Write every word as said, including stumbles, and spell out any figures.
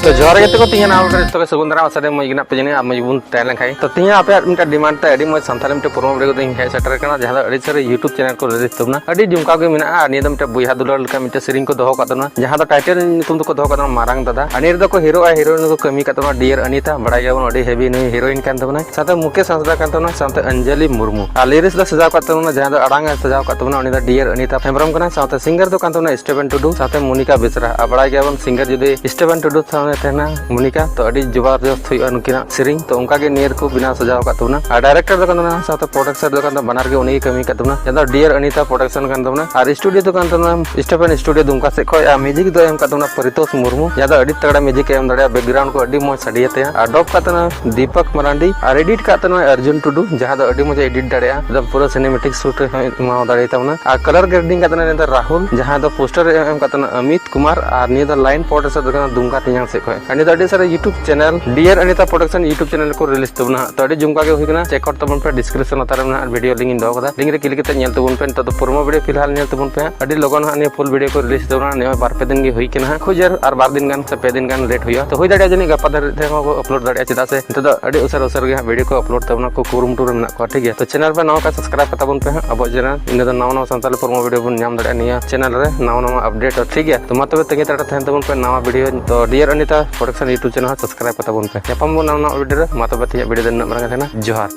ᱛᱚ ᱡᱚᱦᱟᱨ ᱜᱮ ᱛᱮᱠᱚ, ᱛᱤᱦᱤᱧ ᱱᱟᱣᱟ video ᱨᱮ ᱡᱚᱛᱚ ᱜᱮ ᱥᱟᱹᱜᱩᱱ ᱫᱟᱨᱟᱢ᱾ ᱟᱥᱟ ᱫᱚ ᱢᱚᱡᱽ ᱜᱮ ᱢᱮᱱᱟᱜ ᱯᱮ ᱡᱟᱹᱱᱤᱡ ᱟᱨ ᱢᱚᱡᱽ ᱵᱚᱱ ᱛᱟᱦᱮᱸ ᱞᱮᱱ ᱠᱷᱟᱡ᱾ ᱛᱚ ᱛᱤᱦᱤᱧ ᱟᱯᱮᱭᱟᱜ ᱢᱤᱫᱴᱟᱝ demand ᱛᱮ ᱟᱹᱰᱤ ᱢᱚᱡᱽ ᱥᱟᱱᱛᱟᱲᱤ ᱢᱤᱫᱴᱟᱝ promo video ᱫᱚᱧ ᱦᱮᱡ ᱥᱮᱴᱮᱨ ᱠᱟᱱᱟ, ᱡᱟᱦᱟᱸ ᱫᱚ ᱟᱹᱰᱤ ᱥᱟᱹᱨᱤ YouTube channel ᱠᱚ release ᱛᱟᱵᱚᱱᱟ᱾ ᱟᱹᱰᱤ ᱡᱚᱢᱠᱟᱣ ᱜᱮ ᱢᱮᱱᱟᱜᱼᱟ᱾ ᱟᱨ ᱱᱤᱭᱟᱹ ᱫᱚ ᱢᱤᱫᱴᱟᱝ ᱵᱚᱭᱦᱟ ᱫᱩᱞᱟᱹᱲ ᱞᱮᱠᱟ ᱢᱤᱫᱴᱟᱝ ᱥᱮᱨᱮᱧ ᱠᱚ ᱫᱚᱦᱚ ᱠᱟᱜ ᱛᱟᱵᱚᱱᱟ, ᱡᱟᱦᱟᱸ ᱫᱚ title ᱧᱩᱛᱩᱢ ᱫᱚᱠᱚ ᱫᱚᱦᱚ ᱠᱟᱜ ᱛᱟᱵᱚᱱᱟ ᱢᱟᱨᱟᱝ ᱫᱟᱫᱟ᱾ ᱟᱨ ᱱᱤᱭᱟᱹ ᱨᱮᱫᱚ ᱠᱚ ᱦᱤᱨᱳᱜᱼᱟ, ᱦᱤᱨᱳᱭᱤᱱ ᱫᱚᱠᱚ ᱠᱟᱹᱢᱤ ᱠᱟᱜ ᱛᱟᱵᱚᱱᱟ ᱰᱤᱭᱟᱨ ᱟᱱᱤᱛᱟ, ᱵᱟᱲᱟᱭ ᱜᱮᱭᱟᱵᱚᱱ ᱟᱹᱰᱤ heavy ᱱᱩᱭ ᱦᱤᱨᱳᱭᱤᱱ ᱠᱟᱱ ᱛᱟᱵᱚᱱᱟᱭ᱾ ᱥᱟᱶᱛᱮ ᱢᱩᱠᱮᱥ ᱦᱟᱸᱥᱫᱟ ᱠᱟᱱ ᱛᱟᱵᱚᱱᱟ, ᱥᱟᱶᱛᱮ ᱚᱧᱡᱚᱞᱤ ᱢᱩᱨᱢᱩ᱾ ᱟᱨ lyrics ᱫᱚ ᱥᱟᱡᱟᱣ ᱠᱟᱜ ᱛᱟᱵᱚᱱᱟ, ᱡᱟᱦᱟᱸ ᱫᱚ ᱟᱲᱟᱝ ᱮ ᱥᱟᱡᱟᱣ ᱠᱟᱜ ᱛᱟᱵᱚᱱᱟ, ᱩᱱᱤ ᱫᱚ ᱰᱤᱭᱟᱨ ᱟᱱᱤᱛᱟ ᱦᱮᱢᱵᱨᱚᱢ ᱠᱟᱱᱟᱭ᱾ ᱥᱟᱶᱛᱮ singer ᱫᱚ ᱠᱟᱱ ᱛᱟᱵᱚᱱᱟ ᱥᱴᱤᱯᱷᱮᱱ ᱴᱩᱰᱩ, ᱥᱟᱶᱛᱮ ᱢᱚᱱᱤᱠᱟ ᱵᱮᱥᱨᱟ᱾ ᱟᱨ ᱵᱟᱲᱟᱭ ᱜᱮᱭᱟᱵᱚᱱ singer ᱡᱩᱫᱤ ᱥᱴᱤᱯᱷᱮᱱ ᱴᱩᱰᱩ ᱥᱟᱶ ᱮ ᱛᱟᱦᱮᱱᱟ ᱢᱚᱱᱤᱠᱟ, ᱛᱚ ᱟᱹᱰᱤ ᱡᱚᱵᱚᱨᱫᱚᱥᱛ ᱦᱩᱭᱩᱜᱼᱟ ᱱᱩᱠᱤᱱᱟᱜ ᱥᱮᱨᱮᱧ᱾ ᱛᱚ ᱚᱱᱠᱟ ᱜᱮ ᱱᱤᱭᱟᱹ ᱨᱮᱠᱚ ᱵᱮᱱᱟᱣ ᱥᱟᱡᱟᱣ ᱟᱠᱟᱫ ᱛᱟᱵᱚᱱᱟ᱾ ᱟᱨ director ᱫᱚ ᱠᱟᱱ ᱛᱟᱵᱚᱱᱟ, ᱥᱟᱶᱛᱮ producer ᱫᱚ ᱠᱟᱱ ᱛᱟᱵᱚᱱᱟ, ᱵᱟᱱᱟᱨ ᱜᱮ ᱩᱱᱤ ᱜᱮ ᱠᱟᱹᱢᱤ ᱟᱠᱟᱫ ᱛᱟᱵᱚᱱᱟ, ᱡᱟᱦᱟᱸ ᱫᱚ ᱰᱤᱭᱟᱨ ᱟᱱᱤᱛᱟ production ᱠᱟᱱ ᱛᱟᱵᱚᱱᱟ᱾ ᱟᱨ studio ᱫᱚ ᱠᱟᱱ ᱛᱟᱵᱚᱱᱟ ᱥᱴᱤᱯᱷᱮᱱ studio ᱫᱩᱢᱠᱟ ᱥᱮᱫ ᱠᱷᱚᱱ᱾ ᱟᱨ music ᱫᱚ ᱮᱢ ᱟᱠᱟᱫ ᱛᱟᱵᱚᱱᱟ ᱯᱚᱨᱤᱛᱳᱥ ᱢᱩᱨᱢᱩ, ᱡᱟᱦᱟᱸ ᱫᱚ ᱟᱹᱰᱤ ᱛᱟᱜᱲᱟ music ᱮ ᱮᱢ ᱫᱟᱲᱮᱭᱟᱜᱼᱟ, background ᱠᱚ ᱟᱹᱰᱤ ᱢᱚᱡᱽ ᱥᱟᱰᱮᱭᱟ ᱛᱟᱭᱟ᱾ ᱟᱨ ᱰᱚᱵ ᱟᱠᱟᱫ ᱛᱟᱵᱚᱱᱟ ᱫᱤᱯᱚᱠ ᱢᱟᱨᱟᱱᱰᱤ, ᱟᱨ edit ᱟᱠᱟᱫ ᱛᱟᱵᱚᱱᱟ ᱟᱨᱡᱩᱱ ᱴᱩᱰᱩ, ᱡᱟᱦᱟᱸ ᱫᱚ ᱟᱹᱰᱤ ᱢᱚᱡᱽ ᱮ edit ᱫᱟᱲᱮᱭᱟᱜᱼᱟ, ᱮᱠᱫᱚᱢ ᱯᱩᱨᱟᱹ cinematic shoot ᱦᱚᱸᱭ ᱮᱢᱟᱣ ᱫᱟᱲᱮᱭᱟᱛᱟᱵᱚᱱᱟ᱾ ᱟᱨ color grading ᱠᱟᱜ ᱛᱟᱵᱚᱱᱟ ᱱᱤᱭᱟᱹ ᱫᱚ ᱨᱟᱦᱩᱞ, ᱡᱟᱦᱟᱸᱭ ᱫᱚ poster ᱮ ᱮᱢ ᱠᱟᱜ ᱛᱟᱵᱚᱱᱟ ᱚᱢᱤᱛ ᱠᱩᱢᱟᱨ, ᱟᱨ ᱱᱤᱭᱟᱹ ᱫᱚ line producer ᱫᱚ ᱠᱟᱱᱟ ᱫᱩᱢᱠᱟ ᱛᱮᱧᱟᱝ ᱥᱮᱫ ᱠᱷᱚᱱ᱾ ᱟᱨ ᱱᱤᱭᱟᱹ ᱫᱚ ᱟᱹᱰᱤ ᱥᱟᱨᱟ YouTube channel, dear Anita production YouTube channel ᱨᱮᱠᱚ release ᱛᱟᱵᱚᱱᱟ ᱦᱟᱸᱜ᱾ ᱛᱚ ᱟᱹᱰᱤ ᱡᱚᱢᱠᱟᱣ ᱜᱮ ᱦᱩᱭ ᱠᱟᱱᱟ, check out ᱛᱟᱵᱚᱱ ᱯᱮ, description ᱞᱟᱛᱟᱨ ᱨᱮ ᱢᱮᱱᱟᱜᱼᱟ video link ᱤᱧ ᱫᱚᱦᱚ ᱠᱟᱫᱟ, link ᱨᱮ click ᱠᱟᱛᱮ ᱧᱮᱞ ᱛᱟᱵᱚᱱ ᱯᱮ᱾ ᱱᱤᱛᱚᱜ ᱫᱚ promo video ᱯᱷᱤᱞᱦᱟᱞ ᱧᱮᱞ ᱛᱟᱵᱚᱱ ᱯᱮ ᱦᱟᱸᱜ᱾ ᱟᱹᱰᱤ ᱞᱚᱜᱚᱱ ᱦᱟᱸᱜ ᱱᱤᱭᱟᱹ full video ᱠᱚ release ᱛᱟᱵᱚᱱᱟ, ᱱᱤᱭᱟᱹ ᱵᱟᱨ ᱯᱮ ᱫᱤᱱ ᱜᱮ ᱦᱩᱭ ᱠᱟᱱᱟ ᱦᱟᱸᱜ, ᱠᱷᱩᱵ ᱡᱳᱨ ᱟᱨ ᱵᱟᱨ ᱫᱤᱱ ᱜᱟᱱ ᱥᱮ ᱯᱮ ᱫᱤᱱ ᱜᱟᱱ late ᱦᱩᱭᱩᱜᱼᱟ᱾ ᱛᱚ ᱦᱩᱭ ᱫᱟᱲᱮᱭᱟᱜᱼᱟ ᱡᱟᱹᱱᱤᱡ ᱜᱟᱯᱟ ᱫᱷᱟᱹᱨᱤᱡ ᱛᱮᱦᱚᱸ ᱠᱚ upload ᱫᱟᱲᱮᱭᱟᱜᱼᱟ, ᱪᱮᱫᱟᱜ ᱥᱮ ᱱᱤᱛᱚᱜ ᱫᱚ ᱟᱹᱰᱤ ᱩᱥᱟᱹᱨᱟ ᱩᱥᱟᱹᱨᱟ ᱜᱮ ᱦᱟᱸᱜ video ᱠᱚ upload ᱛᱟᱵᱚᱱᱟ ᱠᱚ, ᱠᱩᱨᱩᱢᱩᱴᱩ ᱨᱮ ᱢᱮᱱᱟᱜ ᱠᱚᱣᱟ, ᱴᱷᱤᱠ ᱜᱮᱭᱟ᱾ ᱛᱚ channel ᱯᱮ ᱱᱟᱣᱟ ᱠᱷᱟᱱ subscribe ᱠᱟᱛᱟ ᱵᱚᱱ ᱯᱮ ᱦᱟᱸᱜ ᱟᱵᱚᱣᱟᱜ channel, ᱤᱱᱟᱹ ᱫᱚ ᱱᱟᱣᱟ ᱱᱟᱣᱟ ᱥᱟᱱᱛᱟᱲᱤ promo video ᱵᱚᱱ ᱧᱟᱢ ᱫᱟᱲᱮᱭᱟᱜᱼᱟ ᱱᱤᱭᱟᱹ channel ᱨᱮ ᱱᱟᱣᱟ ᱱᱟᱣᱟ update, ᱴᱷᱤᱠ ᱜᱮᱭᱟ᱾ ᱛᱚ ᱢᱟ ᱛᱚᱵᱮ ᱛᱟᱺᱜᱤ ᱛᱟᱲᱟᱜ ᱨᱮ ᱛᱟᱦᱮᱱ ᱛᱟᱵᱚᱱ ᱯᱮ ᱱᱟᱣᱟ video᱾ ᱛᱚ dear Anita production YouTube channel ᱦᱚᱸ subscribe ᱠᱟᱛᱟ ᱵᱚᱱ ᱯᱮ᱾ ᱧᱟᱯᱟᱢ ᱵᱚᱱ ᱱᱟᱣᱟ ᱱᱟᱣᱟ video ᱨᱮ᱾ ᱢᱟ ᱛᱚᱵᱮ ᱛᱮᱦᱮᱧᱟᱜ video ᱫᱚ ᱱᱤᱱᱟᱹᱜ ᱢᱟᱨᱟᱝ ᱜᱮ ᱛᱟᱦᱮᱱᱟ᱾ ᱡᱚᱦᱟᱨ᱾